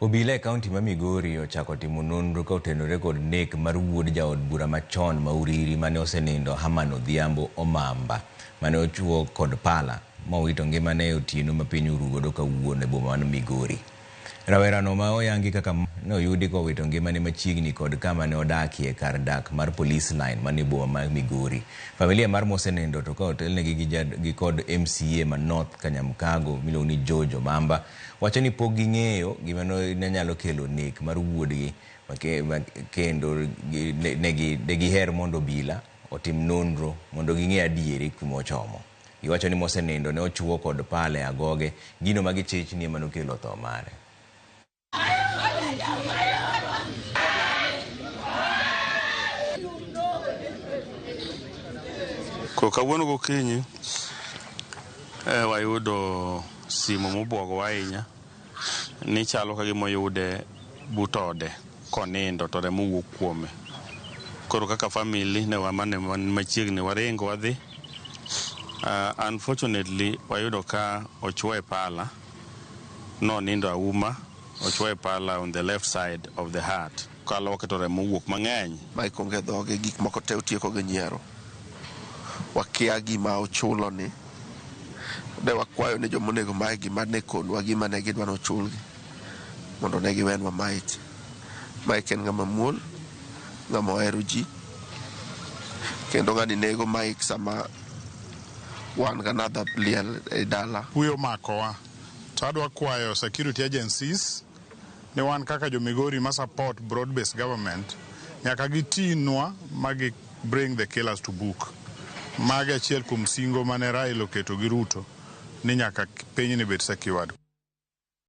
Obila e kaunti ma Migori ochako timo nonro ka otenore kod nek mar wuod jaod bura machon ma Uriri mane osenindo Herman Odhiambo Omamba mane ochuo kod pala mowito ngimane e otieno ma piny oru godo kawuono e boma mar Migori. Rawerano ma oyangi kaka ne oyudi kowito ngimane machiegni kod kama ne odakie kar dak mar Police Line manie boma ma Migori. Familia mar mosenindo to ka otelnegi gi kod MCA ma North Kanyamkago miluongo ni George Omamba wacho ni pok ging'eyo gima ne nyalo kelo nek mar wuodgi kendo ne giher mondo obila otim nonro mondo ging'e adieri kuma ochomo. Giwacho ni mosenindo ne ochuo kod pala e agoge, gino ma gichich ni ema nokelo tho mare. Ko kawuono gokinyi wayudo simo mobwogowa ahinya ni chalo ka gima oyude but ode konindo to remo wuok kuome. Koro kaka family ne wan machiegni waringo wadhi. Unfortunately wayudo ka ochuoye pala, nonindo auma, ochuoye pala on the left side of the heart. Kaluoke to remo owuok mang'eny. Mike onge dhoge, gik moko te otieko gi nyiero. Wakia gima ochulo ni. Ne wakwayo ni joma onego Mike gima ne konwa gima ne gidwa nochulgi mondo ne giwenwa Mike. Mike en ng'ama muol, ng'ama ohero ji, kendo ng'ani nego Mike sama wan gi another liel e dala. Kuyo omakowa to adwa kwayo security agencies ni wan kaka jo Migori ma support broad based government nyaka gitinwa ma gi bring the killers to book. Magi achiel kuom singo mane Raila oketo gi Ruto ni nyaka pinyni bed secured.